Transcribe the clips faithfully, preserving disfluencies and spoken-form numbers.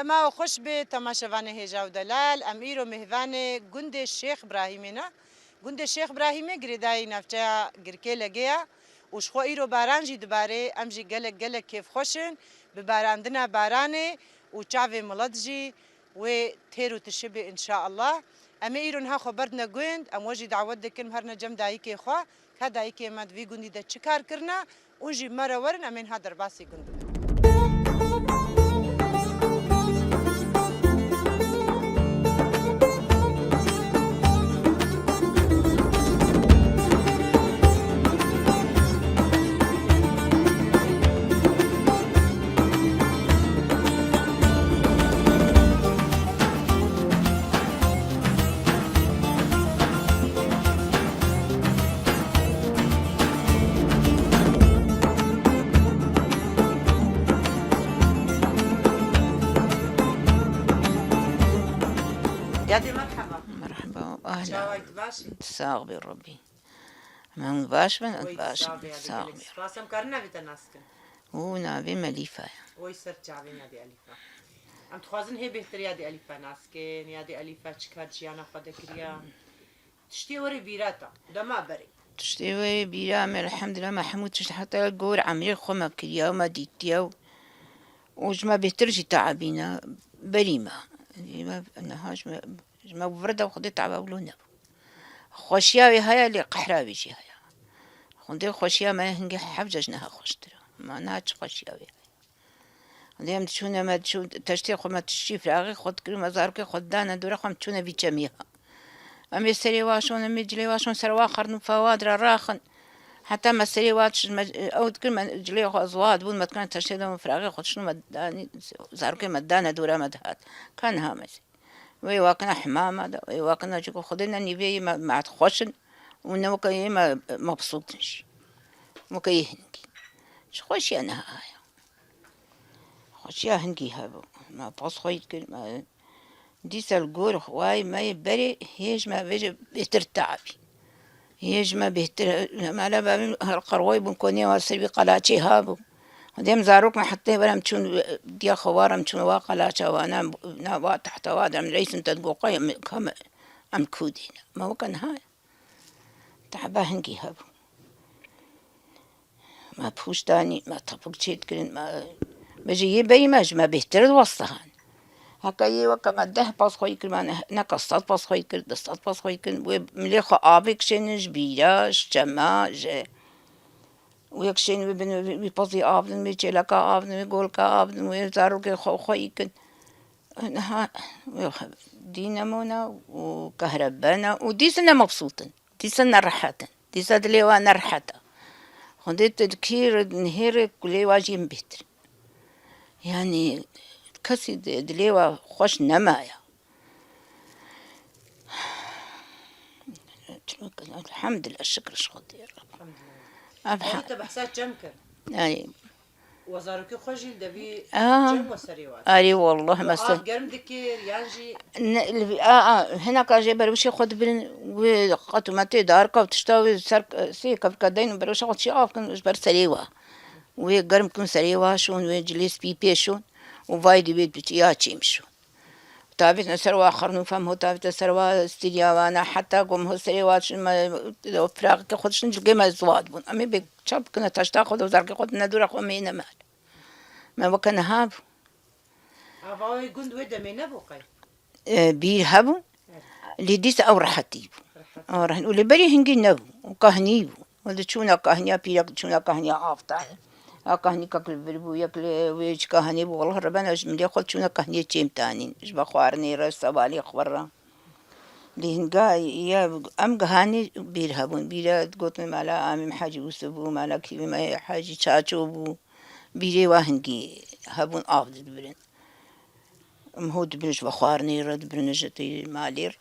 Ma xweş be temaşevanê hêja û delal, em îro mêvanê gundê Şêx Brahîmê ne. Gundê Şêx Brahîmê girêdayî navçeya Girkê Legê ye û ji xwe îro baran jî dibarê, em jî gelek gelek kêfxweş in bi barandina baranê û çavê milet jî wê têr û tişibê înşaallah. Em ê îro niha xwe berdine gund, em we jî dawet dikin herine cem dayikê xwe, ka dayikê me di vî gundî de çi kar kirine, û jî me re werin, em ê niha derbasî gund bikin. Yadê merheba. Merheba, ahla. Çawa yî, tu baş î? Sax bî Rabbî. Em hûn baş bin, em Wey, baş sax bin. Bî, yadê Sax gelek bî. Spas, em karin navê te nas kin? Û navê me Elîfa ye. Oy ser çavên yadê Elîfa. Em dixwazin hê bêhtir yadê Elîfa nas kin. Yadê Elîfa çi kar jiyana xwe de kiriya? Tiştê were bîra te, dema berê. Tiştê were bîra me, elhamdulillah, me hemû tişt heta gor emrê xwe me kiriya û me dîtiya û, û ji me bêhtir jî teabîne berî me. Ji me niha ji me, ji me vir de Xwedê teaba wilo nebû. Xweşiya wê heye lê qehra wê jî heye. Xwedê xweşiya me hingê heft cejne he xweştir e. Ma niha çi xweşiya wê heye? Lê em diçûne, me diçûn, teştê xwe, me tiştî firaxê xwe dikir, me zarokê xwe didane dora xwe, em çûne vî çemî ha. Em ê serê wa şon, em ê cilê wa şon, ser wa xernufa wa dira raxin. Heta me serê wa tişt, me, ew dikir, me cilê xwe ziwa dibûn, me dikirine teştê de, me firaxê xwe dişûn, me danî, zarokê me dane dora me dihat. Ka niha me Wê wakina hemama de, wê wakina çiko Xwedê ne nîvê yê me, me xweş in û ne weke yê me mebsût in jî. Weke yê hingî. Çi xweşiya niha heye. Xweşiya hingî hebû. Me pas xwe yî dikir, me dîsa li gor xwe yê me yê berê hêj me vêje bêhtir tabî. Yê ji me bêhtir e, mala bavê min her qerwayî bûn, konê wa ser vî qelaçê habû. Dem zarok me hetê were em çûn, diya xwe war em çûn wa qelaça wa, na, na wa tehta wa dem reysin te digo qey em, ka me, em kûdî ne. Me weke niha ye. Tehba hingî hebû. Me pûş danî, me topik çêdikirin, me, me ji yê berî me ji me bêhtir diwestihan. Heke yê weke me deh pas xweyî kir, me ne, neka sed pas xweyî kir, du sed pas xweyî kir. Wê milê xwe avê kişênin ji bîra, ji çema, ji, wê kişênin wê bin, wê, wê pezî av din, wê çêleka av din, wê golka av din, wê zarokê xwe xweyî kin. Niha wê dî nemûne û kehrebe ne û dîsa ne mebsût in. Dîsa nerehet in. Dîsa dilê wan nerehet e. Xwedê tu dikî re nihêre kulê wan jî yên bêhtir. Yanî kesî di-, dilê wan xweş nemaye. Elhamdulillah, şikir ji Xwedê re. Ev Erê he-, te behsa çem kir. Erê. Wezarokê xwe jî li devî Aa, cem we serê wat. Erê wallah, Û mesela av germ dikir, yan jî Ne, li vî, a, a, hineka jê berwişê xwe dibirin, wê qet û metê darika û tişta wê ser, sê kevka deyn û berwişa xwe çi av kin, ji ber serê wa. Wê germ kin serê wa şûn, wê cilê spî pê şûn û vay dî wê ya çêm şûn. Tavêtine ser wa xernûfa, miho tavête ser wa stîriya wana, heta ku miho serê wa şûn me, firaqekê xwe diştin cilkê me ziwa dibûn. Em ê bê çap bikine taşta xwe de û zarkê xwe dine dûra xwe me yê nemar. Me weke niha bû. Ava wê gund wê demê nebû qey? E, bîr hebû. Evet. Lê dîsa ew rehetî bû. Rehet. Ew rehet. Û lê berî hingî nebû. Û kahnî bû. Û diçûna kahniya pîrek, diçûna kahniya av tanî. Ya kahnî kek li vir bû, yek li wê çi kahnî bû. Wallah rebena ji milê xwe diçûna kahniyê çêm tanîn. Ji be xwarinê re, sevalê xwe re. Lê hinga ya em gihanî bîr hebûn. Bîra digotin mala Amîm Hacî Ûsif bû, mala kîvî me Hacî Çaço bû. Bîrê wa hingî hebûn av dibirin. Em ho dibirin ji xwarinê re dibirin ji tê malê re.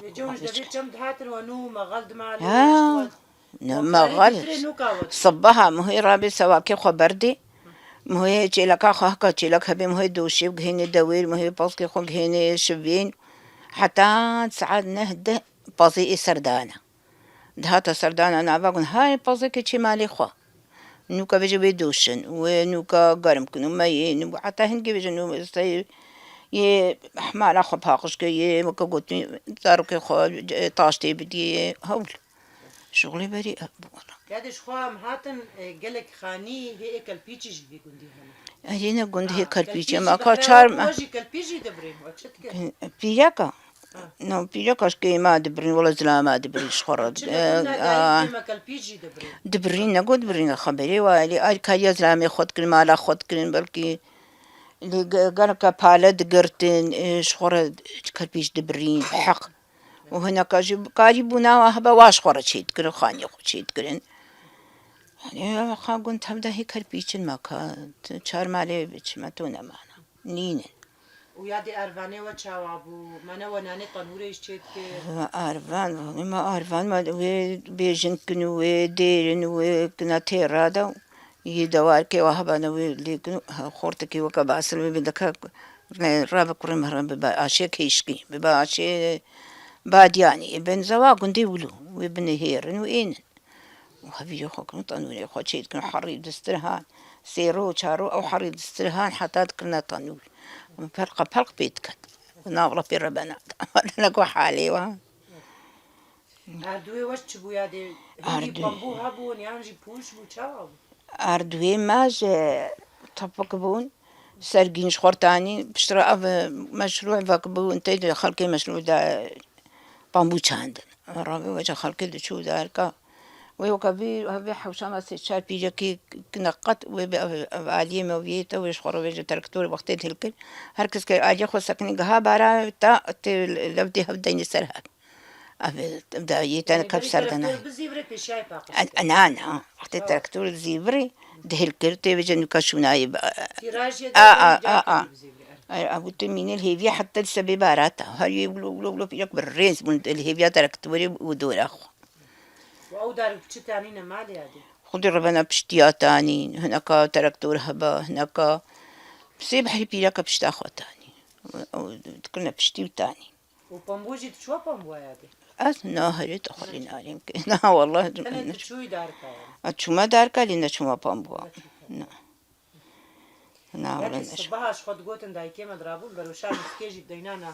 Lê cewin ji devê çem dihatin we nû mexel di malê Ha, ne, Wa mexel. Ditirê nûka we. Sibaha mihê rabê sevakê xwe berdê. Mihê çêleka xwe heka çêlek hebê mihê doşê bigihênê dewêr, mihê paskê xwe gihênê şivên. Heta saet neh deh pazê ê serdana. Dihata serdana nava gun, "Hay pazekê çê malê xwe." Nûka bêje wê doşin, wê nûka germ kin û me yê nû heta hingê bêje nû sey yê hemala xwe paqij ke, yê weke gotin zarokê xwe, e, taştê bidiyê, hewl. Şixulê berî, e, bû wala. Ya de ji xwe em hatin, e, gelek xanî hê ê kelpîçî jî vê gundî hene. Erê ne gund hê Ha, kelpîçî kelpîçî ma ka bexre çar we jî kelpî jî dibirîn, we çi dikir? Pîreka. Ha. No, pîreka ji kê ma dibirîn, wala zilama dibirîn ji xwe re. Çi dibirîn, ne, dayîkê me kelpî jî dibirîn. Dibirîn, ne got dibirîn, xeberê wa, lê alîkariya zilamê xwe dikirin, mala xwe dikirin, belkî lê ge-, geleka pale digirtin, e, ji xwe re kelpîç dibirîn, heq. Û hineka jî karî bûna wa hebe wa ji xwe re çêdikirin, xaniyê xwe çêdikirin. Yanî, xa gund hevde hê kelpîçin me ka, çar malê biçime to nemana. Nînin. Û yadê ervanê we çawa bû? Me ne we nanê tenûrê jî çêdikir? Ervan, me ervan me wê bêjin kin û wê dêrin û wê kina têra de. Yê dewarkê we hebane wê lê kin û xortekî weke basil wê bindeke ne rabe kurê mehran bibe aşê kêşkî, bibe aşê badiyanî. Ê benzewa gundê wilo, wê binihêrin û ênin. Û hevîrê xwe kirin, tenûrê xwe çêdikirin, herî distir han. Sê ro, çar ro ew herî distir han, heta dikirine tenûr. Pelqa pelq pê diket. Navla pê re bena. Ne ku halê wa. Erdûyê we çi bû ya dê? Hingî Erdû- pambû hebûn yan jî pûş bû, çawa bû? Erdûyê me ji topik bûn, sergîn ji xortanî, piştre ev meşrû vekbûn, tê de xelkê meşrû de pambû çandin. Ravê we ca xelkê diçû derka. Wê weke vî, hevê hewşa me sê çar pîrekî kine qet, wê bi ev, ev aliyê me viyê te, wê ji xwe re vê ji traktorê wextê dihilkir. Her kes ke aliyê xwe sekinî giha bara ta tê lev dê hev deynê ser hev. Ev, ev da yê te Yanî kap berî ser de ne. Traktor bizîvirê pêşiyayê paqij A, dike. Na, na. Wextê Ha. Traktor zîvirê dihilkir, tê vêce nûka şûnayê bi-, Tîrajê a, de a, berî a, a. Carkê bizîvirê. Ay, ew tu mînê li hêviya heta li sebê barata. Her yê wilo, wilo, wilo pîrek bi rêz bûn li hêviya traktorê û dora xwe. Û ew dar bi çi tanîne malê ya dê? Xwedî revena piştiya tanîn, hineka traktor heba, hineka sê behrî pîreka pişta xwe tanîn. Ew dikirine piştî û tanîn. Û pambû jî diçûwa pambûya dê? Ez na herê te xwelî narêm ke. Na, wallah. Tenê tu çûyî darka yani? Ez çûme darka, lê neçûme pambûya. Neçûme. Na. Na, wala neçûme. Belkî sibaha ji xwe digotin dayikê me dirabûn, beroşa miskê jî deynana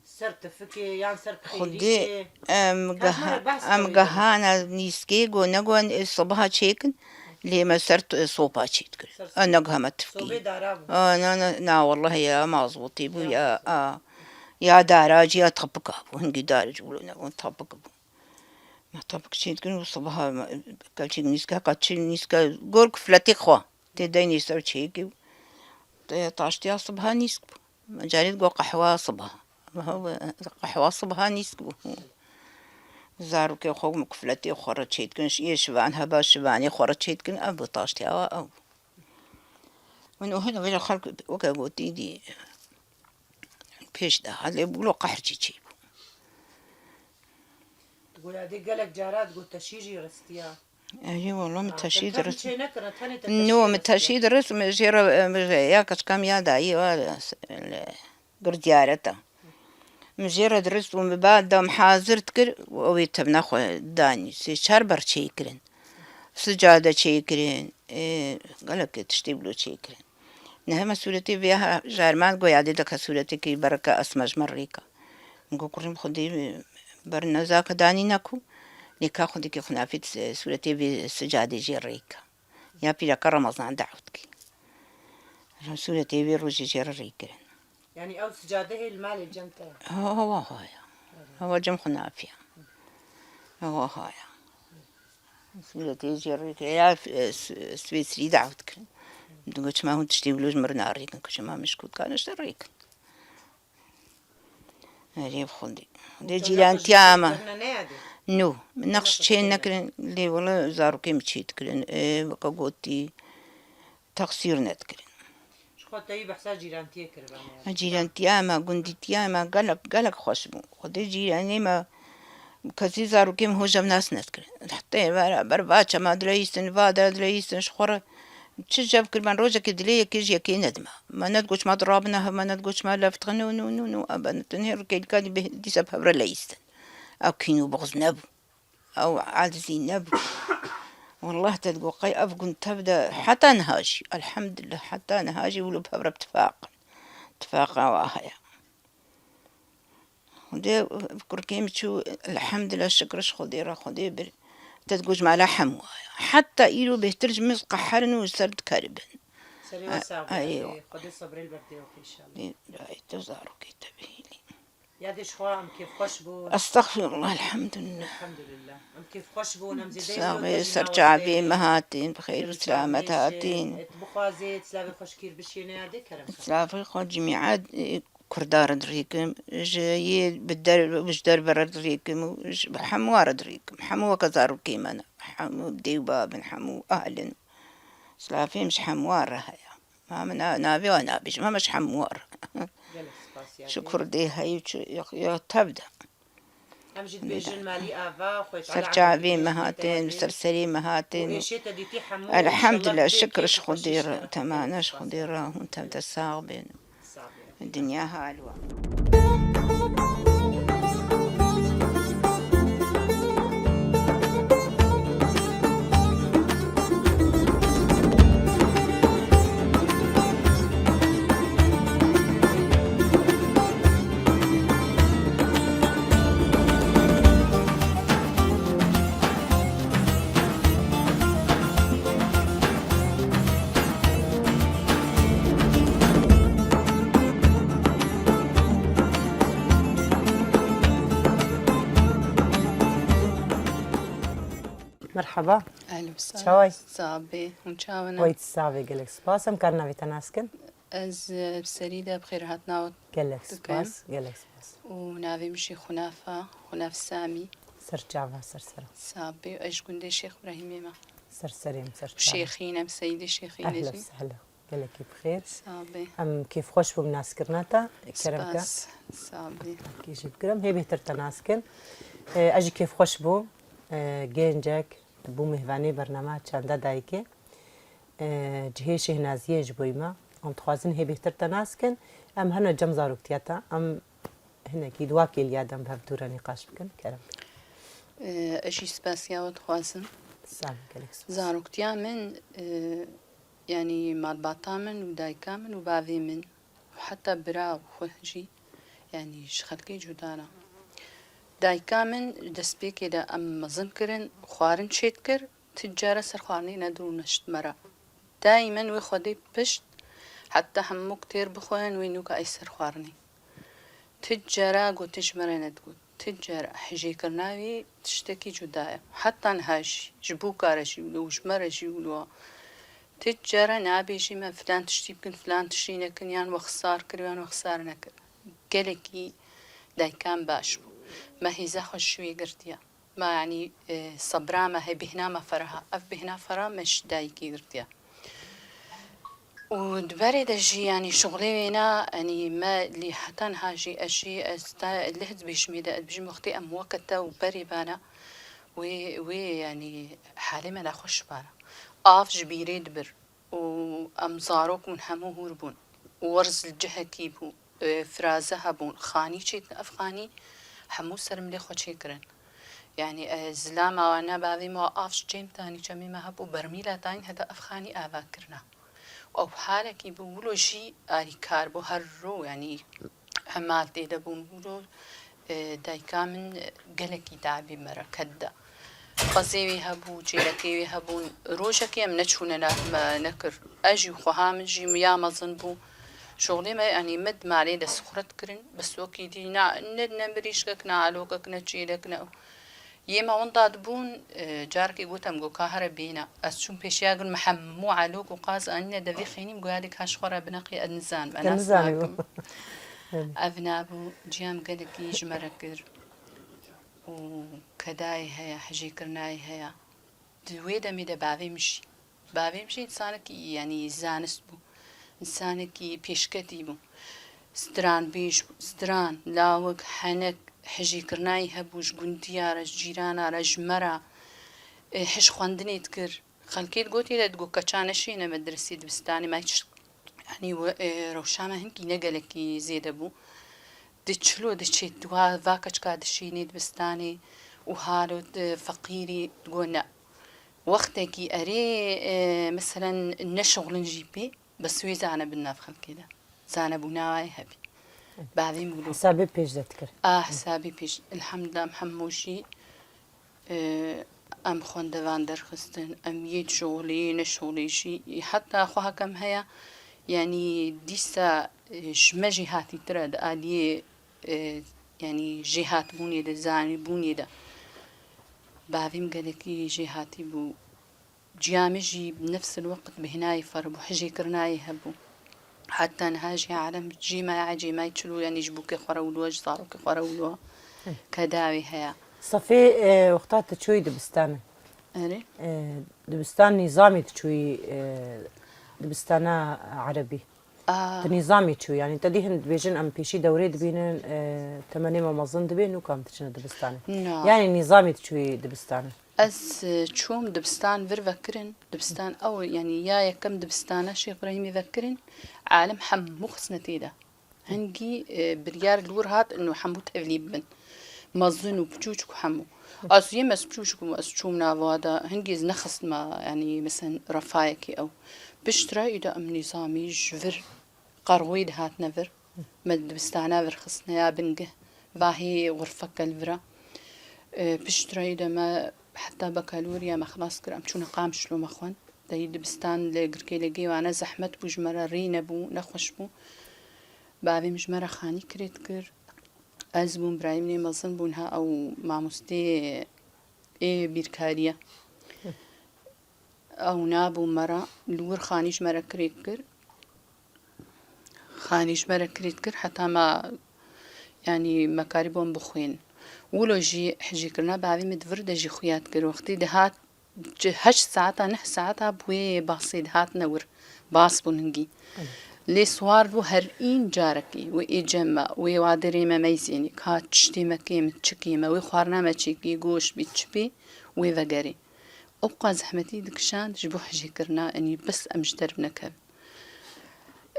ser tifikê yan ser Xwedê, xêrîkê. Em Ka geh-, ji me re behs em bikevê gehana nîskê, go ne go, e, sibaha çêkin, lê me ser t-, sopa çêdikirin. Ser E, ne sopa. Gehame tifkî. Sobê dara bû. A, na, na, na, wallahî ya, mazotî bû Ya. Ya, a. Ya dara jî ya tapika bû. Hingî dar jî wilo ne go, tapik bû. Me tapik çêdikirin û sibaha me, kelçîk nîske, ka çi nîske, gor kufletê xwe. Tê deynê ser çêkê û tê taştiya sibaha nîsk bû. Carê digo qehwa sibaha. Qehwa sibaha nîsk bû. Zarokê xwe û kufletê xwe re çêdikin, yê şivan heba şivanê xwe re çêdikin, ev bû taştiya wa ew. Min û hin vêca xelk weke gotî dî pêş de ha, lê wilo qehr jî çêbû. Goya dê gelek cara digo teşî jî ristiya. Erê, wala min Ha, teşî te dirist. Çê nekirine, tenê te No, teşî min ristiya. Teşî dirist, min jê re, min jê ya keçika min ya dayî, wa, li, girdyareta. Min jê re dirist û min ba da min hazir dikir û ew ê tevna xwe danî. Sê çar ber çêkirin. Sicade çêkirin. Ê, gelek tiştê wilo çêkirin. Niha me sûretê vê ha, jarman go ya dê deke sûretekî bereke esme ji me rêka. Min got kurîm Xwedê ber nezake danî neku. Lê ka Xwedê kê xunafî sûretê vê sicadê jê rêka. Ya pîreka Remezan dawet kî. Sûretê vê rojê jê re rê kirin. Yanî ew sicade hê li malê cem te ye? Ha, hewa ha ya. Hewa cem xwe nafiya. Hewa ha ya. Sûretê jê rê kirin. Ya, e, s-, Swêsrî dawet kirin. Digo çima hûn tiştê wilo ji min re narêkin, ku çima min ji ku dikane işte rêkin. Erê bi Xwedê. Lê cîrantiya me. Nû, min neqş çê nekirin, lê wele zarokê min çê dikirin. Ê, weke gotî, teqsîr nedikirin. Ji xwe teyî behsa cîrantiyê kiribane yani. Cîrantiya me, gundîtiya me gelek, gelek xweş bû. Xwedê cîranê me kesî zarokê min hoja nas nedikirin. Heta beraber va çema dileyîstin, va de dileyîstin, ji xwe re çi jev kir, ben rojekê dilê yekê ji yekê nedime. Me nedigot çima tu rabine hev, me nedigot çima lef dixin, nû, nû, nû, nû, e, ben tenê rikê dîka dî bê-, dîsa bi hev re leyîstin. Ew kîn û bixz nebû. Ew acizî nebû. Wallah te digo qey ev gund tev de heta niha jî, elhamdulillah, heta niha jî wilo bi hev re bi tifaq in. Tifaqa wa heye. Xwedê kurkê min çû, elhamdulillah, şikir ji Xwedê re, Xwedê bir. Te digo ji mala hemû heye. Heta îro bêhtir ji min qeherin û ji ser dikeribin. Serê we sax be, Ay, Xwedê sebrê li ber dê weke inşallah. Ay, tu zarokê te bihîlî. Ya dê ji xwe em kêfxweş bûn. Estexfirullah, elhamdulillah. Elhamdulillah. Em kêfxweş bûn, em zêde Sax be, ser çavê me hatin, bi xêr û selamet hatin. Bixwazê, silavê xweşkîr bişîne, ya dê kerem. Silavê xwe cimîa, e, Kurda re dirêkim, ji yê bi der-, ji derve re dirêkim û ji, bi hemû re dirêkim. Hemû weke zarokê me ne. Hemû dê û babin, hemû ahlin. Silavê min ji hemû re heye. Ma min na-, navê wan nabêjim, hema ji hemû wan re. Gelek spas ya Ji dê. Kurdê heyî çi ya, ya tev de. Em jî dibêjin malî ava, xwe Ser çavê me hatin, ser serê me hatin. Û êşê te dîtî hemû, Elhamdulillah, inşallah şikir ji Xwedê re, temane ji Xwedê re, hûn tev de sax bin. Sax bin. Dinya halwa. Merhaba. Ehlen we sehlen. Çawa yî? Sax bê. Hûn çawa ne? Wey, sax bê, gelek spas. Em karin navê te nas kin? Ez, e, bi serî de bi xêr hatina we Gelek dikim. Spas, gelek spas. Û navê min jî Xunafa, Xunaf Samî. Ser çava, ser sera. Sax bê. Ez ji gundê Şêx Îbrahîmê me. Ser serê min, ser çava. Şêxîn em, Seyîdê Şêxînê Ehlen jî. Sehlen. Gelekî bi xêr. Sax bê. Em kêfxweş bûn bi naskirina te. Kerem ke. Spas. Sax bê. Kê jî bigirim. Hê bêhtir te nas kin. E, ez jî kêfxweş bûm. E, gencek bû mêvanê bernama Çanda Dayikê. E, cihê şêhnaziyê ji bo me. Em dixwazin hê bêhtir te nas kin. Em hene cem zaroktiya te. Em hinekî di wa kêliya de em bi hev dû re nîqaş bikin. Kerem. E, ez jî spasiya we dixwazim. Sax bî, gelek spas. Zaroktiya min, e, Yanî malbata min û dayika min û bavê min û heta bira û xwe jî, yanî ji xelkê cuda ne. Dayika min destpêkê de em mezin kirin, xwarin çêdikir, ti cara ser xwarinê nedirûne ji me re. Daîmen wê Xwedê pişt, heta hemûk têr bixwin, wê nûka ey ser xwarinê. Ti cara got, ti ji me re nedigot. Ti cara hijêkirina wî tiştekî cuda ye. Heta niha jî, ji bûka re jî wilo, ji me re jî wilo. Ti cara nabêjî me filan tiştî bikin, filan tiştî nekin, yan we xisar kir, yan we xisar nekir. Gelekî dayika min baş bû. Me hêza xwe ji wê girtiye. Me, yanî, e, sebra me heye, bêhna me ferah e. Ev bêhna ferah me ji dayikê girtiye. Û di berê de jî, yanî, şixulê wêna, yanî, me lê heta niha jî, ez jî, ez ta leh dibêjimê de, ez dibêjim wextê em weke te û berê bana, wê, wê, yanî, halê me nexweş bana. Av ji bîrê dibir. û em zarok bûn, hemû hûr bûn. Werz li cihekî bû, e, firaze hebûn, xanî çêdin, ev xanî hemû ser milê xwe çêkirin. Yanî, e, zilama wana bavê me av ji çêm tanî çemê me hebû, bermîla dayîn heta ev xanî ava kirina. Ew halekî bû, wilo jî alîkar bû, her ro, yanî, Hemal tê de bûn. Wilo, e, dayika min, e, gelekî tabî mereket da. Qezê wê hebû, çêlekê wê hebûn. Rojekê em neçûne na, me nekir. Ez jî xweha min jî ya mezin bû. Şoxlê me, yanî me di malê de sixuret kirin. Bes wekî dî na, ne, ne mirîşkek, ne alokek, ne çêlek, ne. Yê me winda dibûn, e, carekê gotem, got, ka here bêne. Ez çûm pêşiya gund, me hemû elok û qaz anîne devê xênî, min got, ya dê ka ji xwe re bineqî, ez nizanim, ez Te nas nizanî nakim. Ev nabû, ciyam gelekî ji me re kir. Û kedayê heye, hijêkirinayê heye. Di wê demê de bavê min jî. Bavê min jî însanekî, yanî, zanist bû. Însanekî pêşketî bû. Stranbêj bû. Stran, lawik, henek, hijêkirinayî hebû ji gundiya re, ji cîrana re, ji me re, e, hij xwendinê dikir. Xelkê digotî de digot, keça neşîne medresê dibistanê, me hiç, yanî, we, e, rewşa me hinkî ne gelekî zêde bû. Di çilo diçê, di wa, va keçika dişînê dibistanê û halo di feqîrî digot ne. Û Wextekî erê, e, meselen neşixulin jî pê, bes wê zane bin nav xelkê de. Zanebûna wayê hebî. Bavê min got. Hesabê pêş de dikir. A hesabê pêş. Elhamdulillah, em hemû jî, e, em xwendevan derxistin, em yê şixulê, yê neşixulê jî. Heta xwe hekem heye, yanî dîsa, e, ji me jî hatîtir e di aliyê, e, yanî jêhatbûnê de, zanîbûnê de. Bavê min gelekî jêhatî bû. Ciya min jî bi nefs el-weqt bêhnayê xwe re bû, hijêkirinayê hebû. Heta niha jî alem cê me ya cê me çilo, yanî ji bûkê xwe re wilo, ji zarokê xwe re wilo, kedawê heye. Safê, e, wexta tu çûyî dibistanê. Erê. E, dibistan nîzamê tu çûyî, e, dibistana erebî. Aa. Tu nîzamê çû, yanî te dî hin dibêjin em pêşî dewrê dibînin, e, temenê me mezin dibe, nû kam diçine dibistanê. Na. Yanî nîzamê tu çûyî dibistanê. Ez, e, çûm dibistan vir vekirin, dibistan ew, yanî ya yekem dibistana Şêx Îbrahîmê vekirin, alim hemû xistine tê de. Hingî, e, biryar li wir hat ino hemû tevlî bibin. Mezin û piçûçik û hemû. Ez yê me ez piçûçik bûm, ez çûm nava de, hingî ez nexistime, yanî, mesen refayekî ew. Piştre îda em nîzamî ji vir qerxwî dihatine vir. Me dibistana vir xistine ya bingeh. Vahê xurfeke li vira. E, piştre îda me heta bakaloriya me xilas kir, em çûne Qamişlo me xwend. Dayî dibistan li girkê li gê wane zehmet bû ji me re, rê nebû, nexweş bû. Bavê min ji me re xanî kirêt kir. Ez bûm, birayê min ê mezin bû, niha ew mamostê ê bîrkariye. Ew nabû me re, li wir xanî ji me re kirêt kir. Xanî ji me re kirêt kir, heta me, yanî me karîbûn bixwîn. Wilo jî hijêkirina bavê min di vir de jî xuya dikir. Wextî dihat, Ji heşt saeta, neh saeta bi wê basê dihatine wir. Bas bûn hingî. Lê siwar bû her în carekî. Wê ê cem me, wê wadirê me meyzênî, ka tiştê me kêm, çikê me, wê xwarina me çêkî, goşt bî, çi bî, wê vegerê. Ewqas zehmetî dikişand ji bo hijêkirina enî bes em ji derb nekevin.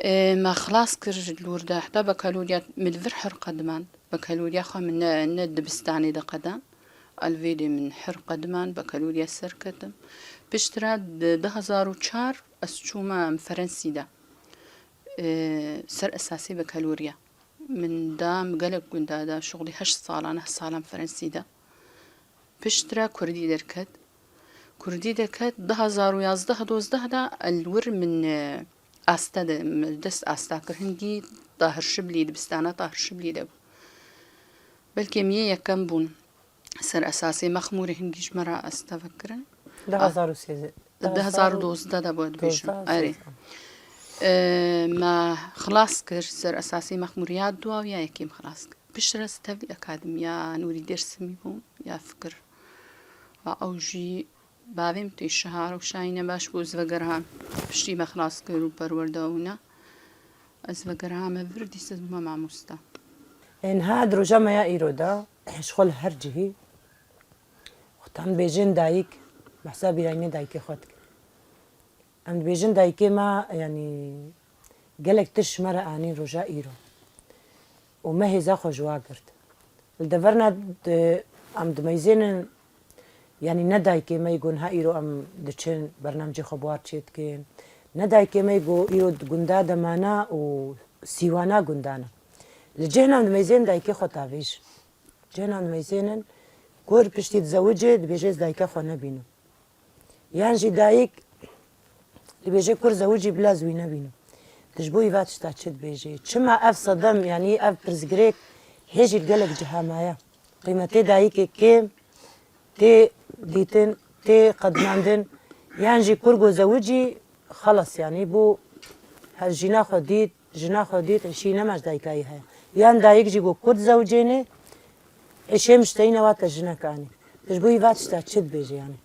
E, me xilas kir ji li wir de. Heta bakaloriya min li vir her qediman. Bakaloriya xwe min ne, ne dibistanê de qedan. A li vê dê min her qediman bakaloriya ser ketim. Piştre di du hezar û çar ez çûme Ferensî de. E, ser esasê bakaloriya. Min da, min gelek gunda da, şuxulî heşt salan, neh salan Ferensî de. Piştre kurdî derket. Kurdî derket, du hezar û yazdeh dozdeh de el wir min, e, asta de, min dest asta kir. Hingî Tahir Şiblî, dibistana Tahir Şiblî de bû. Belkê min yê yekem bûn. Ser esasê Mexmûrê hingî ji me re asta vekirin. Du hezar û sêzdeh. Du hezar û dozdeh de bû dibêjim. Erê. E, me xilas kir, ser esasê Mexmûrê ya dua û ya yekê me xilas kir. Piştre ez tevlî akademiya Nûrî Dêrsimî bûm, ya fikir. Va ew jî bavê min tê şiha, rewşayî ne baş bû, ez vegerham. Piştî me xilas kir û perwerde û ne. Ez vegerhame vir, dîsa ez bûme mamoste. Ê niha di roja me ya îro de, ji xwe li her cihî, wexta em dibêjin dayik, behsa bîrayînê dayikê xwe dikin. Em dibêjin dayikê me, yanî gelek tişt ji me re anî roja îro û me hêza xwe ji wa girt. Li deverna di, em dimeyzênin, yanî ne dayikê me yê ku niha îro em diçin bernamecê xwe bi war çêdikin, ne dayikê me yê ku îro di gunda de mane û sîwana gunda ne. Li cihna em dimeyzênin dayikê xwe tavêj. Cihna em dimeyzênin, kur piştî dizewicê dibêje ez dayika xwe nebînim. Yan jî dayik dibêje kur zewicî bila ez wî nebînim. Tu ji bo îva tişta çi dibêjî? Çima ev sedem, yanî ev pirsgirêk hê jî li gelek ciha maye? Qîmetê dayikê kêm tê dîtin, tê qednandin. Yan jî kur got zewicî, xelas, yanî bû, her jîna xwe dît, jina xwe dît, şî nema ji dayika yî heye. Yan dayik jî got, kur dizewicênê, ê şêm ji te yî ne wa te jinek anî. Tu ji bo îva tişta çi dibêjî yanî?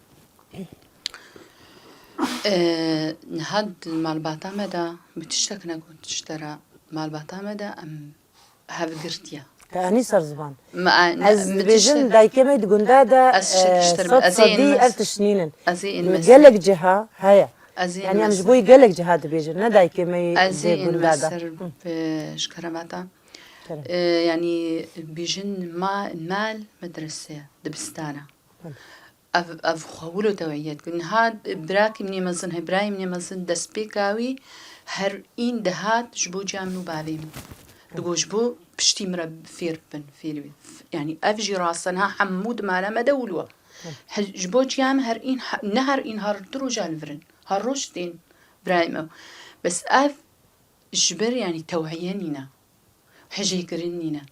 E, niha di malbata me de, min tiştek negot ji te re, malbata me de em hevgirtiye. Te anî ser ziman. Me, me, Ez min dibêjim tiştek dayikê me di gunda de, ez tiştek e, ji te re, sed ez ê sedî inmes-, ev tişt nînin. Ez ê inmes-, Gelek ciha heye. Ez ê Yanî em ji inmes-, bo gelek ciha dibêjin, ne dayikê me yê ez ê di gunda inmes de. Ser Hı. bi ji keremata. Kerem. E, yanî bêjin ma-, mal medrese, dibistana. Hı. Ev, ev xwe wilo tewiyet kir. Niha birakî min ê mezin, he, birayê min ê mezin destpêka wî her în dihat ji bo ciya min û bavê min. Digot, "Ji bo piştî min re fêr bibin, fêr bibin." Yanî ev jî rast e, niha hemû di mala me de wilo. He, ji bo ciya min her în, he, ne her în, her du roja li vir in. Her roj tên birayê me. Bes ev ji ber, yanî, tewiye nîne. Hejêkirin nîne.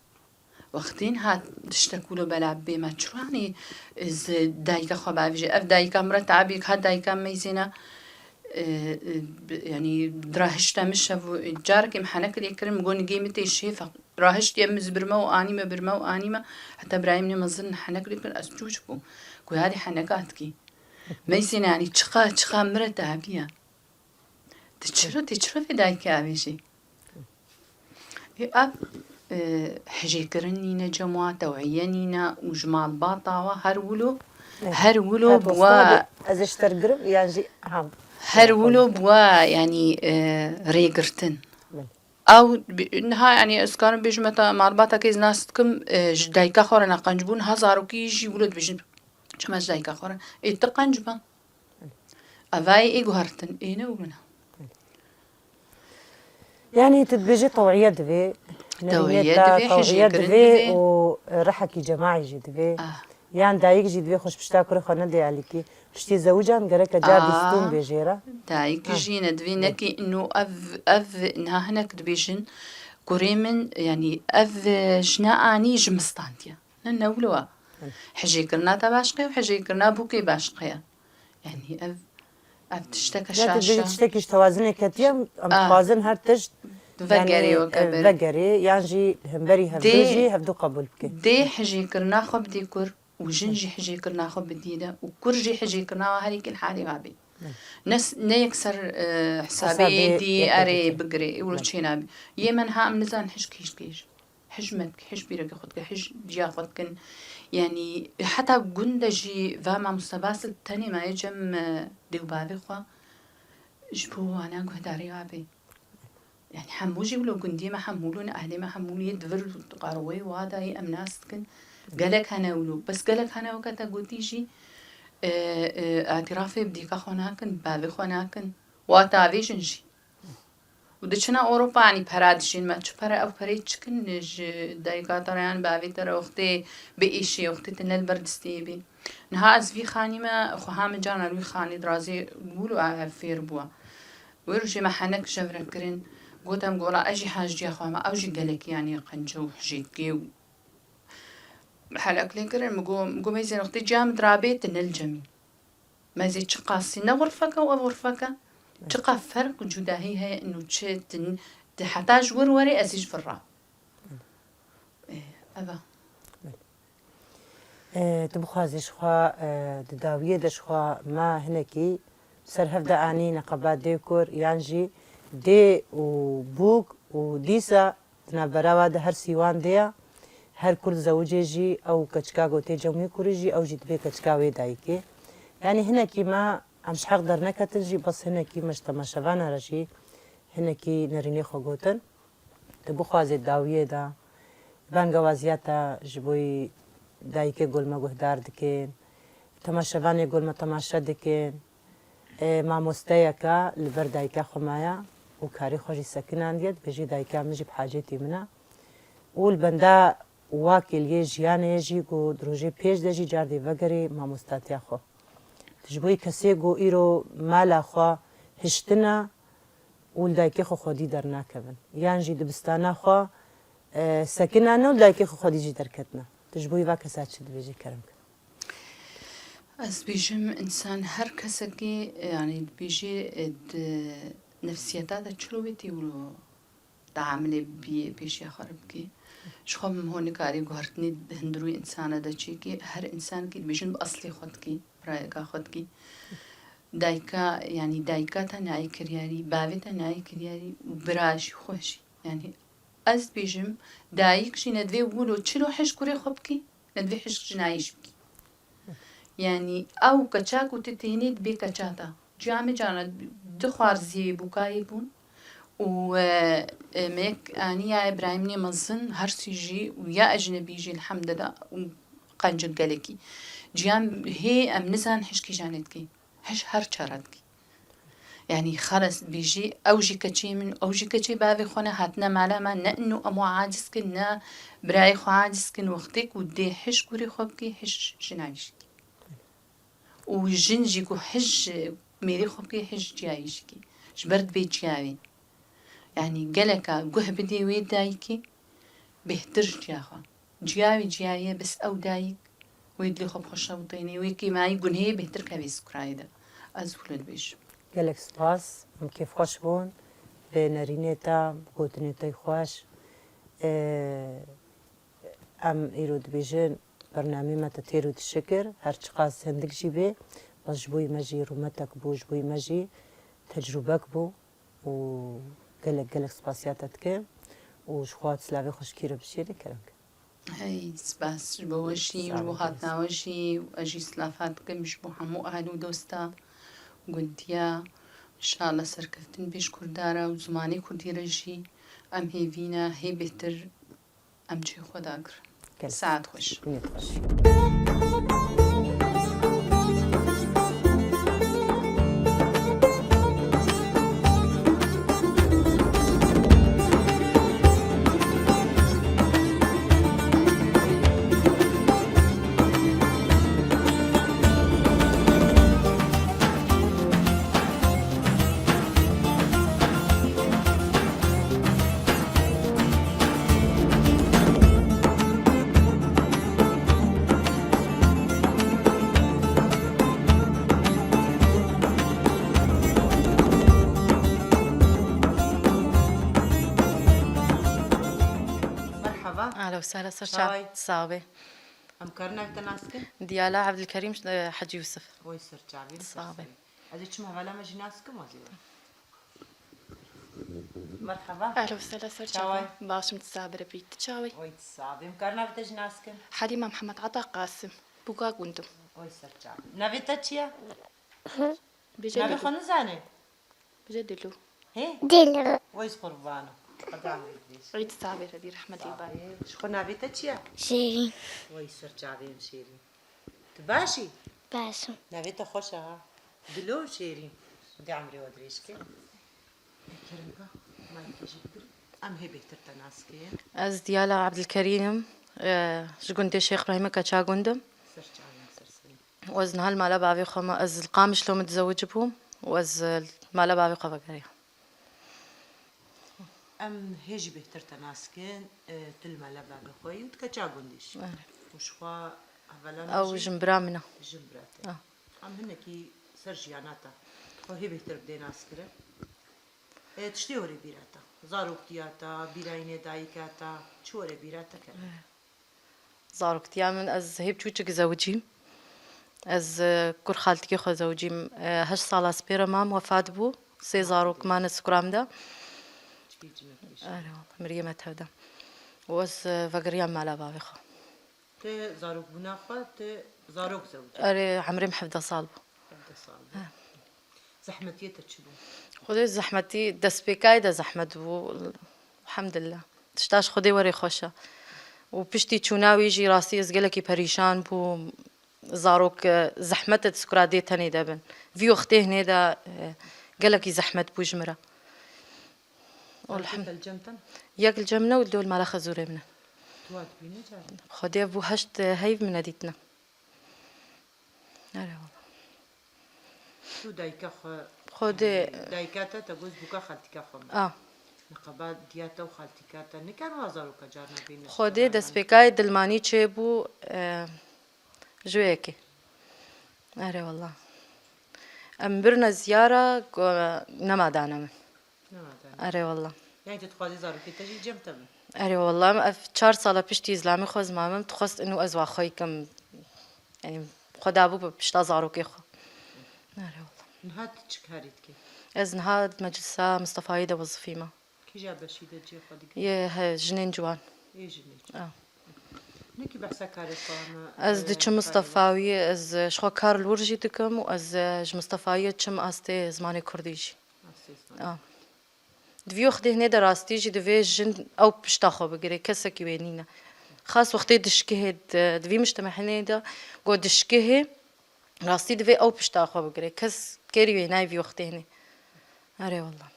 Wextên hat tiştek wilo bela bê me, çi rû, yanî, ji dayika xwe bavêje. Ev dayika min re tabî, ha dayika meyzêne, e, e, bi-, yanî, rahişte min şev û carekê min henek lê kirin, min got, "Nigê min tê şêf e." Rahiştiye min ji bir me û anî me, bir me û anî me. Heta birayê min ê mezin henek lê kirin, ez çûç bûm. Ku yadî heneka dikî. Meyzêne, yanî, çiqa, çiqa min re tabî ye. Tu çiro, tu çiro vê dayikê avêjî? Ê, ev, e, hejêkirin nîne cem wa, tewiye nîne û ji malbata wa her wilo, Evet. her wilo Evet, bi wa, wasta ez ê ji te re girim, yan jî, ha. her wilo bi wa, yanî, e, rêgirtin. Evet. Ew bi-, niha, yanî, ez karim bêjim, heta malbata ke ez nas dikim, e, ji dayika xwe re ne qenc bû, niha zarokî jî wilo dibêjin, çima ji dayika xwe re? Ê, tu qenc be. Evayê ê guhertin, ê ne û ne. Yanî tu dibêjî tewiye divê, Tewiye nerînê te divê, tewiye hijêkirin divê divê. û rihekî cemaî jî divê. Ah. Yan dayik jî divê xweşpişta kurê xwe nedê alîkî. Piştî zewican gereke car Ah. dîstûn bê jê re. Dayik Ah. jî ne divê Ah. nekî ino ev, ev niha hinek dibêjin kurê min, yanî ev jina anî ji min standiye. Ne, ne wilo e. Hı. Hijêkirina te başqe ye û hijêkirina bûkê başqe ye. Yanî ev, ev tişteke Ya tu şaş e. dibêjî tiştekî ji tewazinê ketiye, em Ah. dixwazin her tişt, Vegerê yanî, weke e, berê. vegerê, yan jî hemberî hevdu Dê, jî hevdu qebûl bike. dê hijêkirina xwe bidê kur û jin Hı. jî hijêkirina xwe bidî de û kur jî hijêkirina we herî kin halê we bê. Hı. Ne s-, ne yek ser, e, hesabê Hesabê dî yek erê bike. bigirê, ewro Hı. çênabî. Yê me niha em nizanin hij kîj kêj. Hij me dike, hij pîrekê xwe dike, hij ciya xwe dikin. Yanî heta gund de jî va mamoste Basil tenê maye cem, e, dê û bavê xwe ji bo wana guhdarî abê. Yanî hemû jî wilo gundiyê me hemû wilo ne ehlê me hemû wilo yê di vir qaroweyê wa de yê em nas dikin. Gelek hene wilo. Bes gelek hene weke te gotî jî, e, e, îtirafê bi dîka xwe nakin, bi bavê xwe nakin. Wa tavêjin jî. Û diçine Ewropa, yanî pera dijîn me. Çi pere, ew pereyê çikin ji dayika te re yan bavê te re wextê bi êşê, wextê tu ne li ber distê bî. Niha ez vî xanî me, xweha min carna li wî xanî dirazê wilo ev fêr bûye. Wê rojê me henek jev re kirin. Gotem gola ez jî haj ciya xwe me. Ew jî gelekî yanî qence û hijêkê û helek lê kirin. Min got, min got meyzên wextê ciya min dirabê tu ne li cemî. Mezê çi qasî ne xurfeke û ev xurfeke, çiqa ferq û cudahî heye, ino çi din, di heta ji wir werê ez ê ji vir re. Ê, ev e. E, tu bixwazî ji xwe, e, di dawiyê de ji xwe me hinekî ser hev de anî neqeba dê û kur, yan jî dê û bûk û dîsa Di navbera wa de her sîwan dê ya, her kur dizewicê jî ew keçika ku tê cem wî kurî jî, ew jî dibê keçika wê dayikê. Yanî hinekî me, em ji heq derneketin jî, bes hinekî me ji temaşevana re jî hinekî nerînê xwe gotin. Tu bixwazê dawiyê de bangewaziya te ji bo yî dayikê gol me guhdar dikin, temaşevanê gol me temaşe dikin. E, mamosteyeke li ber dayika xwe maye û karê xwe jî sekinandiye, dibêjî, dayika min jî bi hacetî min e. Û li benda wakê li yê jiyanê ye jî ku di rojê pêş de jî car dê vegerê mamostatiya xwe. Ji bo yê kesê ku îro mala xwe hiştine û li dayikê xwe xwedî dernakevin. Yan jî dibistana xwe, e, sekinane û li dayikê xwe xwedî jî derketine. Tu ji bo yê va kesa çi dibêjî, kerem ke? Ez dibêjim, însan her kesekî, yanî dibêjî, e, di nefsiyeta de çiro wê tê wilo teamilê biyê pêşiya xwe re bikî. Ji xwe min ho nikarî guhertinî hundirû însana de çêkî. Her însankî dibêjin bi eslê xwe dikî, birayeka xwe dikî. Dayika, yanî dayika te nayê kiryarî, bavê te nayê kiryarî û bira jî xwe jî. Yanî ez dibêjim, dayik jî nedivê wilo çilo hij kurê xwe bikî, nedivê hij jinayê jî bikî. Yanî ew keça ku tu tênê dibê keça te. Ciya me carna du xwarziyê bûkayê bûn û, e, e, me yek aniya Îbrahîmnê mezin her sî jî û ya ecnebî jî elhemdillah û Qencin gelekî. Ciyan hê em nizan hişkî janê dikî. Hiş her çara dikî. Yanî xeles dibêjî, ew jî keçê min, ew jî keçê bavê xwe ne, hatine mala me, ne inu em wa aciz kin, ne birayê xwe aciz kin. Wextê ku dê hiş gurê xwe bikî, hiş jina wî jî dikî. Û jin jî ku hiş mêrê xwe bikî, hiş ciya wî jî dikî. Ji ber dibê ciya wî. Yanî geleka guh bidê wê dayikê, bêhtir ji ciya xwe. Ciya wî ciya ye, bes ew dayik wê dilê xwe bi xwe şewitênê, wê kêmayî gunhê bêhtir kevê skurayê de. Ez wilo dibêjim. Gelek spas, em kêfxweş bûn bi nerînê te, bi gotinê te xweş. Ee, em îro dibêjin, bernameyê me te têr û dişikir, her çiqas hindik jî bê, bes ji bo me jî rûmetek bû, ji bo me jî tecrûbek bû û gelek, gelek spasiya te dikim û ji xwe silavê xweşikî re bişêrî, kerem ke. Hey, spas ji bo we jî û ji bo hatina we jî, ez jî silafa dikim ji bo hemû ahil û dosta gundiya. Înşallah serkeftin bê ji Kurdara û zimanê Kurdî re jî. Em hêvî ne, hê bêhtir em cihê xwe dagirin. Gelek Saet xweş. Niyet xweş. Merhaba. Ahla we sehla, ser çav. Çaway? Sağ be. Em karin navê te nas kin? Diyala Abdülkerim, e, Hacı Yusuf. Oy ser çavê. Sağ be. Ez ê çim hevala me jî nas kim, ez ê. Merhaba. Ehlen we sehlen, ser çawa? Çawa? Başim, tu sax bere bî. Tu çawa yî? Oy, tu sax bî. Em karin navê te jî nas kin? Halîma Mihemed Ata Qasim. Bûka gund im. Oy, ser çav. Navê te çi ye? Bêje Navê Dilo. Xwe nizanî? Bêje Dilo. Hê? Dilo. Oy, ez qurban im. Xwedê emrê dirêj. Oy, tu sax bere bî, rehmetê Sax bî. Ji xwe navê te çi ye? Şêrîn. Oy, ser çavê em Şêrîn. Tu baş î? Baş im. Navê te xweş e ha. Dilo û Şêrîn. Xwedê emrê we dirêj ke. Kerem ka, maykê jî bigir. Em hê bêhtir te nas kirin. Ez Diyala Abdülkerim im. E, ji gundê Şêx Brahîmê Keça gund im. Ser çavên ser serî. Û ez niha li mala bavê xwe me, ez li Qamişlo mitezewicî bûm û ez, e, li mala bavê xwe vegeriyam. Em hê jî bêhtir te nas kin, e, tu li mala bavê xwe yî û tu keça gundî jî. Erê. Û ji xwe hevala min Ew jî jin bira min e. Jin bira te. Ah. Em hinekî ser jiyana te. Xwe hê bêhtir bidê nas kirin. E, tiştê were bîra te. Zaroktiya te, bîrayînê dayika te, çi were bîra te kere? Erê. Zaroktiya min, ez hê biçûçik zewicîm. Ez, e, kur xaltikê xwe zewicîm. E, heşt sala spêre mam, wefat bû. Sê zarok mane sukra min de. Çikî cinek bêje. Erê wala, miriyê me tevde. Û ez, e, vegiriyam mala bavê xwe. Te zarokbûna xwe, te zarok zewicî? Erê, emrê min hevdeh sal bû. Hevdeh sal bû. He. Zehmetiyê te çi bû? Xwedê zehmetî, destpêkayê de zehmet bû. Elhamdulillah. Tişta ji Xwedê werê xweş e. Û piştî çûna wî jî rastî ez gelekî perîşan bûm. Zarok, e, zehmet e di sukra dê tenê de bin. Vî wextê hinê de, e, gelekî zehmet bû ji min re. Û Zarokê elhem-, te li cem te ne? Yek li cem min e û li dol mala xezûrê min e. Tu wan dibînî carê? Xwedê bû heşt, e, heyv min nedîtine. Erê wala. Tu dayika xwe, Xwedê yanî dayika te, te got bûka xaltîka xwe min. A. Niqaba diya te û xaltîka te nikan wa zaroka carna bînin? Xwedê destpêkayê dilmanî çêbû, e, ji wê yekê. Erê wala. Em birine ziyara ku nema dane min. Nema dane. Erê wala. Yani tu dixwazî zarokê te jî cem te bin? Erê wala, em ev çar sala piştî îzlamê xwe zimamim dixwest inu ez wa xwe yî kim. Yani xwe dabû bi pişta zarokê xwe. Erê wala. Niha tu çi karî dikî? Ez niha di meclisa Mistefayê de wezifî me. Kîja beşî de cihê xwe digirî? Yê he, jinên ciwan. Ê jinê. A. Nekî behsa karê xwe me, Ez e, diçim karê Mistefawî, ez, e, ji xwe kar li wir jî dikim û ez, e, ji Mistefawiyê diçim astê zimanê kurdî jî. Astê zimanê. A. Di vî wextê hinê de rastî jî divê jin ew pişta xwe bigire, kesekî wê nîne. Xas wextê dişkihê di, di vî mujtemeînê de, got dişkihê rastî divê ew pişta xwe bigire. Kes kêrî wê nayê vî wextê hinê. Erê wela.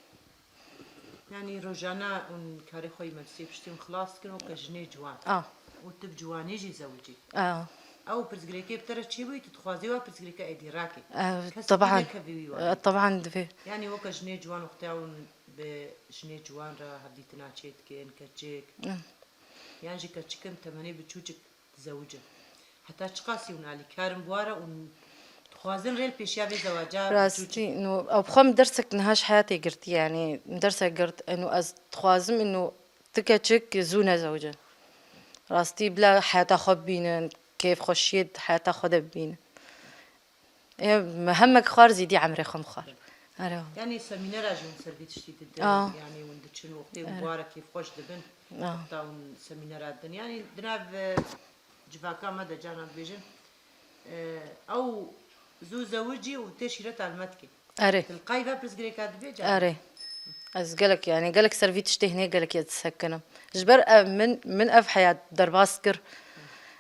Yanî rojane hûn karê xwe yî medresê piştî hûn xilas dikin weke jinê ciwan. A. Û tu bi ciwanî jî zewicî. A. Ew pirsgirêkê bi te re çêbûyî, tu dixwazî wa pirsgirêke êdî rakî. Ew, Kes taban. Nekevî wî warî. E, taban divê. Yanî weke jinê ciwan wextê hûn bi jinê ciwan re hevdîtina çêdikin, keçik. E. Yan jî keçik in temenê bi çûçik dizewicin. Heta çiqasî hûn alîkar in bi wa re û dixwazin rê li pêşiya vê zewaca biçûçik? Rastî, no, ew bi xwe min dersek niha ji heyatê girtî, yanî min dersek girt, eno ez dixwazim eno ti keçik zû nezewicin. Rastî bila heyata xwe bibînin, kêfxweşiyê di heyata xwe de bibînin. Ê, me hemek xwar zîdî emrê xwe min xwar. Erê. Yanî semînera jî hûn ser vî tiştî didin, Aa. Yanî hûn diçin û wextê hûn Erê. Bi wa re kêfxweş dibin, Aa. Heta hûn semînera didin. Yanî di nav, e, civaka me de carna dibêjin, e, ew zû zewicî û tê şîreta li me dikê. Erê. Tilqayî ve pirsgirêka dibê carna. Erê. Ez gelek, yanî gelek ser vî tiştê hinê gelek ez disekinim. Ji ber ev min, min ev heyat derbas kir.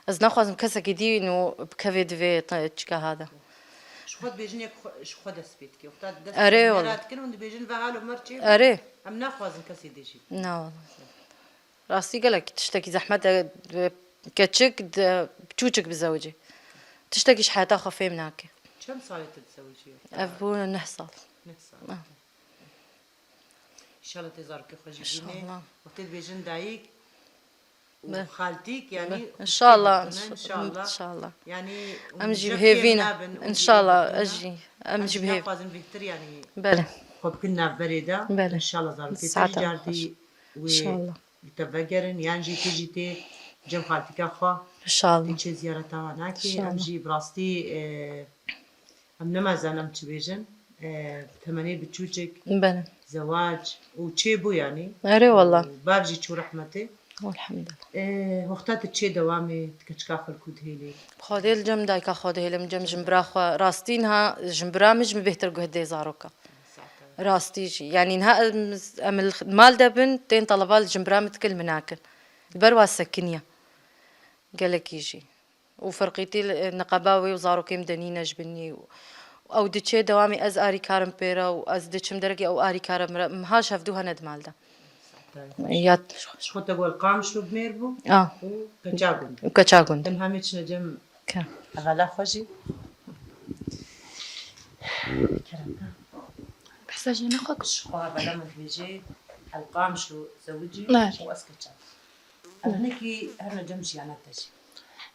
Ez naxwazim kesekî dî û bikevê di vê te-, çika ha de. Ji xwe dibêjin yek xwe, ji xwe dest pê dike. Wexta dest Erê, pê wala. Nera dikin hûn dibêjin ve halo mer çê bû. Erê. Em naxwazin kesê dê jî. Na, wala. Rastî gelek tiştekî zehmet e, bi keçik, di, çûçik bizewicî. Tiştekî ji heyata xwe fêm nake. Çend salê tu dizewicî? Ev bû neh sal. Neh sal. Ah. Înşallah tê zarokê xwe jî bînê. Înşallah. Wextê dibêjin dayik û Be. Xaltîk, yanî Be. Înşallah. Înşallah. Înşallah. Yanî Em jî bi hêvî ne. Înşallah, ez jî. Em jî bi hêvî. Naxwazin bêhtir, yanî Belê. Xwe bikin navberê de. Belê. Înşallah zarokê te Saeta jî cardî xweş. Wê Înşallah. Li te vegerin, yan jî tu jî tê cem xaltîka xwe. Înşallah. Tê çê ziyareta wan nakê. Înşallah. Em jî bi rastî, e, Em nema zanim çi bêjin. E, temenê bi çûçik, Belê. Zewac û çê bû yanî. Erê wala. Û bav jî çû rehmetê. Elhamdulillah. E, wexta tu çê dewamê, tu keçika xwe li ku dihêlî? Xwedê li cem dayika xwe dihêlim, cem jin bira xwe. Rastî niha jin bira min ji min bêhtir guh dê zaroka. Rastî jî. Yanî niha em, em li mal de bin, tên teleba li jin bira min dikil min nakin. Li ber wa sekiniye. Gelekî jî. û ferqîtî li, niqeba wê û zarokê min de nîne ji binî û ew diçê dewamî ez arîkar im pê re û ez diçim derekê ew arîkar e min re. Miha ji hevdû hene di mal de. Ya Ji xwe te got Qamişlo bi mêr bû A. Û keça gund. Û keça gund. Em hemê çine cem Ke. Hevala xwe jî. Kerem ke. Behsa jî nexwe kir. Ji xwe hevala min dibêjê El Qamişlo zewicî Ner. Û ez keça. Ev hinekî herine cem jiyana te jî.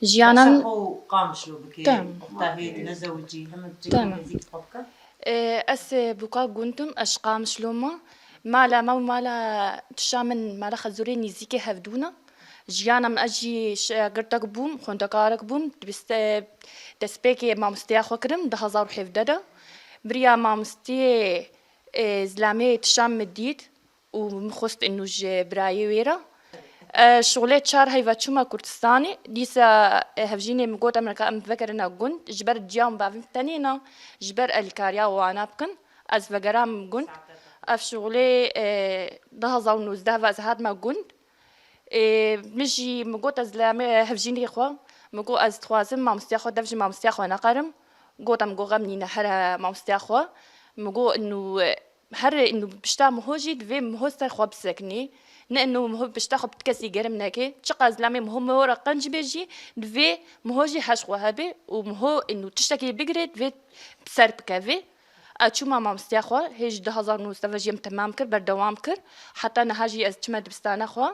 Jiyana Behsa min xwe û Qamişlo bikê. Tamam. Wexta hê tu nezewicî, heme bi cihê Tamam. Nêzîk xwe bike. Ê, ez, ê, buka gund im, ez ji Qamişlo me. Mala me û mala tişa min, mala Xezûrê nêzîkê hevdû ne. Jiyana min, ez jî şagirtek bûm, xwendekarek bûm. Dibist-, e, destpêkê mamosteya xwe kirim di hezar û hevdeh de. Biriya mamosteyê, e, zilamê tişa min dît. û min xwest inu ji birayê wê re. E, şixulê çar heyva çûma Kurdistanê, dîsa, e, hevjînê min got, em reka em vegerine gund, ji ber ciya min bavê min tenê ne, ji ber alîkariya wana bikin, ez vegeram gund. Ev şixulê, e, du hezar û nozdeh ve ez hatime gund. E, min jî min got, ez li em, e, hevjînê xwe, min got, ez dixwazim mamosteya xwe, dev ji mamosteya xwe neqerim. Got, em got, xem nîne here mamosteya xwe. Min got, inu, e, Her inu pişta miho jî divê miho ser xwe bisekinî. Ne inu miho pişta xwe bi ti kesî germ neke. Çiqas lamê miho miho re qenc be jî divê miho jî heş xwe hebe û miho inu tiştekî bigire divê bi ser bikeve. Ez çûma mamosteya xwe, hê ji du hezar û nozdeh ve jî em temam kir, berdewam kir. Heta niha jî ez çime dibistana xwe.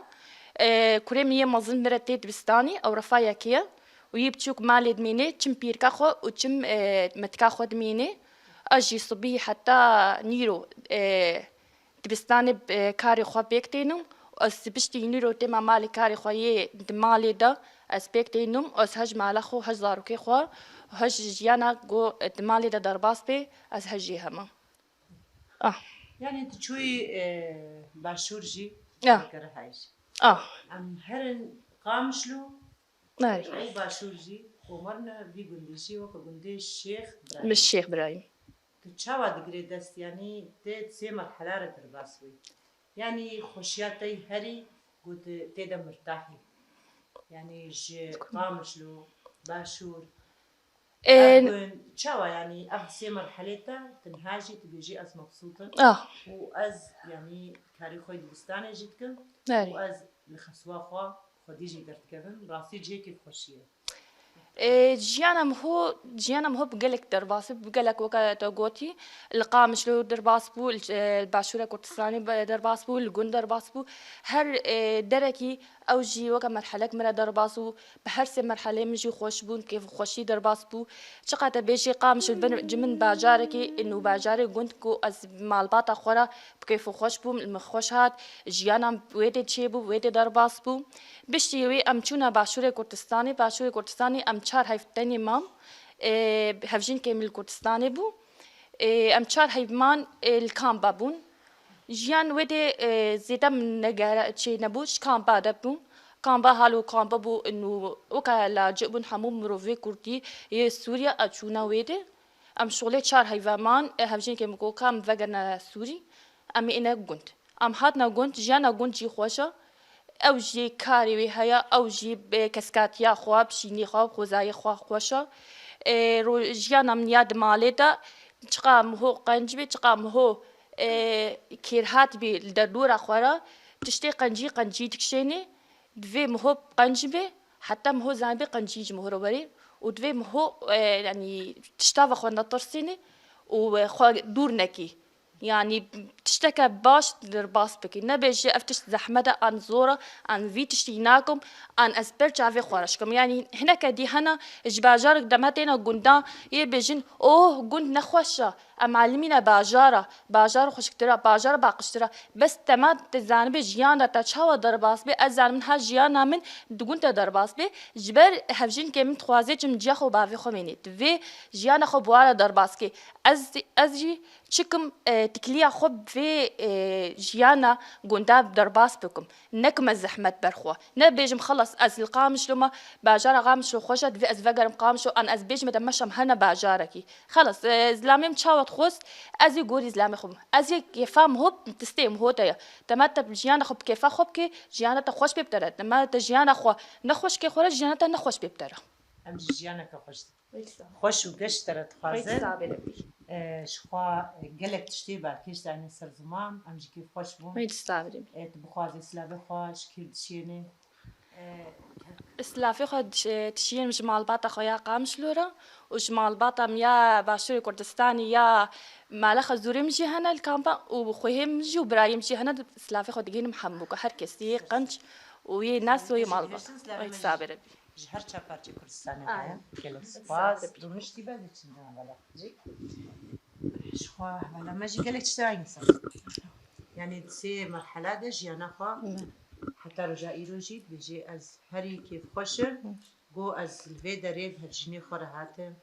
E, kurê min yê mezin mire tê dibistanê, ew refa yekê ye. Û yê biçûk malê dimîne, çim pîrka xwe û çim, e, metika xwe dimîne. Ez jî sibî heta nîro, e, dibistanê, e, karê xwe pêk tênim. Ez piştî nîro têma malê karê xwe yê di malê de ez pêk tênim. Ez hej mala xwe, hej zarokê xwe, hej jiyana ku di malê de derbas bê, ez hej jê hema. Ah. Yanî tu çûyî, e, başûr jî, Ah. Gerehayê jî. Ah. Em herin Qamişlo, Erê. Û başûr jî, û merine vî gundê jî weke gundê Şêx Birayîm. Min Şêx Birayîm. Tu çawa digirê dest, yanî tê di sê merhela re derbas bûyî? Yanî xweşiya te yî herî ku tu tê de mirtahî? Yanî ji Qamişlo, Başûr, Ê, ev, e, çawa, yanî ev sê merhelê te, tu niha jî dibêjî ez mebsût im ah. Û ez, yanî, karê xwe dibistanê jî dikim. Erê. Û ez li xeswa xwe xwedî jî derdikevim. Rastî cihê kêfxweşiyê. Ê, jiyana min ho, jiyana min ho bi gelek derbas bû, bi gelek weke te gotî, li Qamişlo derbas bû, li, e, li Başûra Kurdistanê be-, derbas bû, li gund derbas bû. Her, e, derekî ew jî weke merhelek min re derbas bû. Bi her sê merhelê min jî xweş bûn, kêf û xweşî derbas bû. Çiqa te bêjî Qamişlo bin, ji min bajarekî, û bajarê gund ku ez malbata xwe re bi kêf û xweş bûm, li min xweş hat, jiyana wê dê çêbû, wê dê derbas bû. Piştî wî em çûne Başûrê Kurdistanê. Başûrê Kurdistanê em çar heyv tenê mam. Ê, hevjînkê min li Kurdistanê bû. Ê, em çar heyv man, ê, li kampa bûn. Jiyan wê dê, ê, zêde min negere çê nebû, ji kampa de bûm. Kampa hal û kampa bû, û weke lacik bûn hemû mirovê Kurdî yê Sûriye, e, çûne wê dê. Em şolê çar heyve man, ê, hevjînkê min got ka em vegerine Sûrî, em ê êne gund. Em hatine gund, jiyana gund jî xweş e. Ew jî karê wê heye, ew jî bi keskatiya xwe, bi şînê xwe, bi xwezayê xwe xweş e. Ê, ro-, jiyana min ya di malê de, çiqa min ho qenc bê, çiqa min ho, ê, kêrhat bê li derdora xwe re, tiştê qencî, qencî dikişênê, divê min ho qenc bê, heta min ho zanibê qencî ji min ho re werê û divê min ho, ê, yanî tişta ve xwe netirsînê û, ê, xwe dûr nekî. Yanî tişteke baş derbas bikî. Nebêjî ev tişt zehmet e, an zor e, an vî tiştî nakim, an ez ber çavê xwe re şikim. Yanî hineke dî hene ji bajarek deme têne gundan yê bêjin, oh, gund nexweş e, em elimîne bajara, bajar xweşiktir e, bajar baqijtir e. Bes tema te zanibê jiyan de te çawa derbas bê, ez zanim niha jiyana min di gund de derbas bê. Ji ber hevjînkê min dixwaze çim ciya xwe bavê xwe mînê. Divê jiyana xwe bi wa re derbas kê. Ez, ez jî Çikim, e, tikiliya xwe bi vê, e, jiyana gunda derbas bikim. Nekim ez zehmet ber xwe. Nebêjim, xelas, ez li Qamişlo me, bajara Qamişlo xweş e, divê ez vegerim Qamişlo, an ez bêjim, de meşem hene bajarekî. Xelas, e, zilamê min çawa dixwest, ez ê gorî zilamê xwe bim. Ez ê kêfa min hop, tistê min ho te ye. Dema te jiyana xwe bi kêfa xwe bikê, jiyana te xweş pê bi te re. Dema te jiyana xwe nexweş kê xwe re, jiyana te nexweş pê bi te re. Em ji jiyaneke xweş dikin. Wê dîsa. Xweş û geş te re dixwazin. Wê dîsa bê Rebî. Ee, ji xwe gelek tiştê balkêş dayne ser ziman, em jî kêfxweş bûn. Wê dîsa bê Rebî. Ee, tu bixwazî silavê xwe ji kî dişiyênî? Ee, Silavê xwe diş-, dişiyênim ji malbata xwe ya Qamişlo re û ji malbata min ya Başûrê Kurdistanê ya malexa zûrê min jî hene li kampa û xwehê min jî û birayê min jî hene, silavê xwe digihînim hemû, ku her kes yê qenc û yê nas û yê malbat. Wê dîsa bê Rebî. Ji her çar parçeyê Kurdistanê heye. Gelek spas. Rûniştî be diçin hevala. Ji xwe hevala me jî gelek tiştê aynî ser. Yanî di sê merhela de jiyana xwe heta roja îro jî dibêje ez herî kêfxweş im. Go ez li vê derê bi hevjînê xwe re hatim.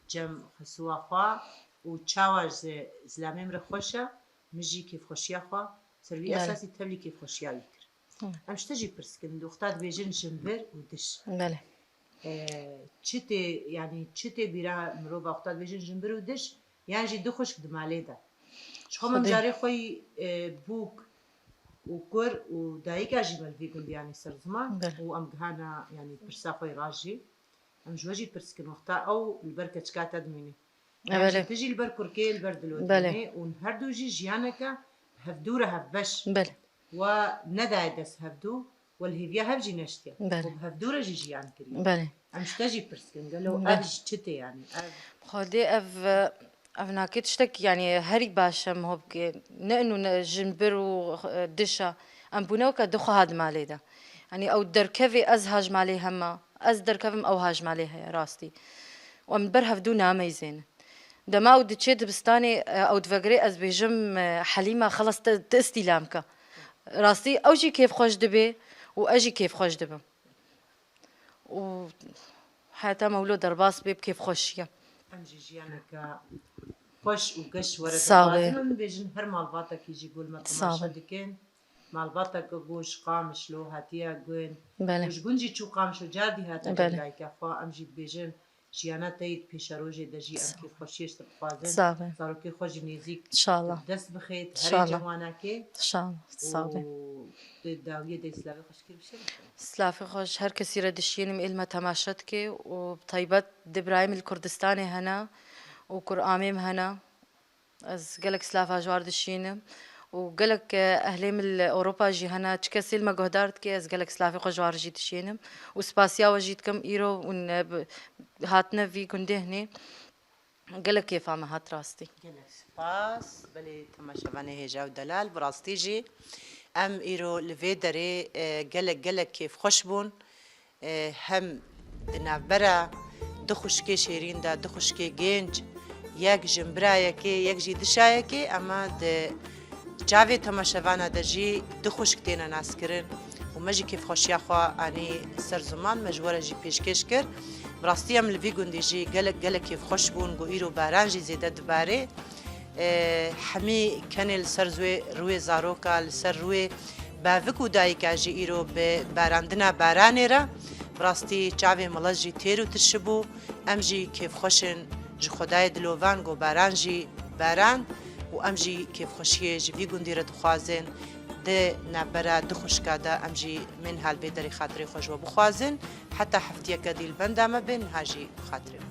Cem xesûwa xwe û çawa ji zilamê min re xweş e, min jî kêfxweşiya xwe ser wî esasî tevlî kêfxweşiya wî kir. Em ji te jî pirs dikin, di wexta dibêjin jinbir û diş. Belê. Ee, çi tê, yanî çi tê bîra mirova wexta dibêjin jinbir û diş, yan jî du xwişk di malê de? Ji xwe min carê xwe yî, e, bûk û kur û dayika jî me li vî gundî anî ser ziman û em gihana, yanî pirsa xwe yî rast jî. Em ji we jî pirs dikin, wexta ew li ber keçika te dimîne. Yan jî tu jî li ber kurkê, li ber dilo dimîne û her du jî jiyaneke hevdû re hevbeş. Belê. We nedaye dest hevdû, we li hêviya hev jî neştiye. Belê. We bi hevdû re jî jiyan kiriye. Belê. Em ji te jî pirs dikin, gelo ev ji çi tê yanî? Ev Xwedê ev, ev nakê tiştek yanî herî baş e, min ho bike. Ne inu ne jinbir û, e, diş e. Em bûne weke du xwe ha di malê de. Yanî ew derkevê ez ha ji malê hema. Ez derkevim ew ha ji malê heye rastî. Û em ber hevdû nameyzêne. Dema ew diçê dibistanê, e, ew divegirê ez bêjim, e, Helîma, xelas te, te îstîlam ke. Rastî ew jî kêfxweş dibe û ez jî kêfxweş dibim. Û heta mewlo derbas bê bi kêfxweşiye. Em jî jiyaneke xweş û geş were derbas. Sağ ol. Em bêjin her malbatekî jî gul me temaşe dikin. Malbateke ku ji Qamişlo hatiye gund. Belê. Û ji gund jî çû Qamişlo, cardî hate gund dayika xwe. Em jî dibêjin Jiyana te yê di pêşerojê de jî em kêfxweşiyê ji te dixwazin. Sax be. Zarokê xwe jî nêzîk Şala. dest bixê, herê Şala. cewanakê Şala. Sax be. û di dawiyê de slavê xwe ji kê bişêne? Slavê xwe ji her kesî re dişînim, êlme temaşe dike û bi taybet di birayê min li Kurdistanê hene û kur amê min hene. Ez gelek slava ji war dişînim û gelek, e, ehlê min li Ewropa jî hene. Çi kesê li me guhdar dike, ez gelek slavê xwe ji war jî dişînim û spasiya we jî dikim îro hûn, e, bi-, hatine vî gundê hinê. Gelek kêfa me hat rastî. Gelek spas. Belê temaşevanê hêja û delal, bi rastî jî em îro li vê derê, e, gelek gelek kêfxweş bûn. E, hem di navbera du xwişkê şêrîn de, du xwişkê gênc, yek jinbirayekê, yek jî dişayekê, ema di çavê temaşevana de jî du xwişk têne naskirin û me jî kêfxweşiya xwe anî ser ziman, me ji we re jî pêşkêş kir. Bi rastî em li vî gundî jî gelek gelek kêfxweş bûn, ku îro baran jî zêde dibare. E, hemî kenê li ser zuê, rûyê zaroka, li ser rûyê bavik û dayika jî îro bi barandina baranê re bi rastî çavê milet jî têr û tirşibû. Em jî kêfxweş in, ji Xwedayê dilovan ku baran jî barand û em jî kêfxweşiyê ji vî gundî re dixwazin. Di navbera du xwişka de em jî min hal vê derê xatirê xwe ji we bixwazin. Heta heftiyeke dî li benda me bin, niha jî bi xatirê we.